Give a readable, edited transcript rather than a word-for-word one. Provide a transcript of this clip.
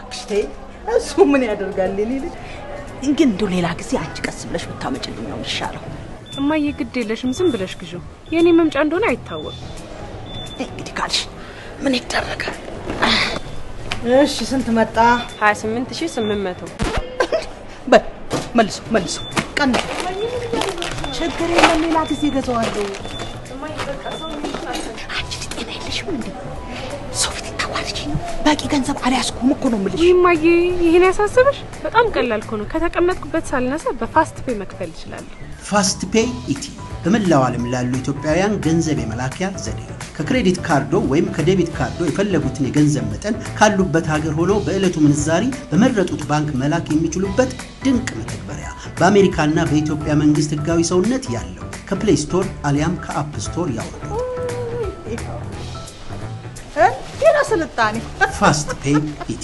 እባክሽ ተይ፣ እሱ ምን ያደርጋል የኔ ልጅ። ግን እንደው ሌላ ጊዜ አንቺ ቀስ ብለሽ ብታመጭልኝ ነው የሚሻለው። እማዬ ግድ የለሽም፣ ዝም ብለሽ ግዢው። የኔ መምጫ እንደሆነ አይታወቅም። እንግዲህ ካልሽ ምን ይደረጋል? እሺ ስንት መጣ? 28,800። በል መልሶ መልሶ ቀንሶ። ችግር የለም ሌላ ጊዜ እገዛዋለሁ። አንቺ ጤና የለሽም እንዴ? ሰው ፊት ልታዋርጂኝ ነው? በቂ ገንዘብ አልያዝኩም እኮ ነው የምልሽ። ውይ እማዬ፣ ይሄን ያሳስብሽ? በጣም ቀላል እኮ ነው። ከተቀመጥኩበት ሳልነሳ በ Fast Pay መክፈል እችላለሁ። Fast Pay ET በመላው ዓለም ላሉ ኢትዮጵያውያን ገንዘብ የመላኪያ ዘዴ ነው። ከ credit ካርዶ ወይም ከ debit ካርዶ የፈለጉትን የገንዘብ መጠን ካሉበት ሀገር ሆነው በዕለቱ ምንዛሪ በመረጡት ባንክ መላክ የሚችሉበት ድንቅ መተግበሪያ፣ በአሜሪካና በኢትዮጵያ መንግስት ሕጋዊ ሰውነት ያለው፣ ከ Play Store አሊያም ከ App Store ያውርዱ። ሌላ ስልጣኔ። Fast Pay ET።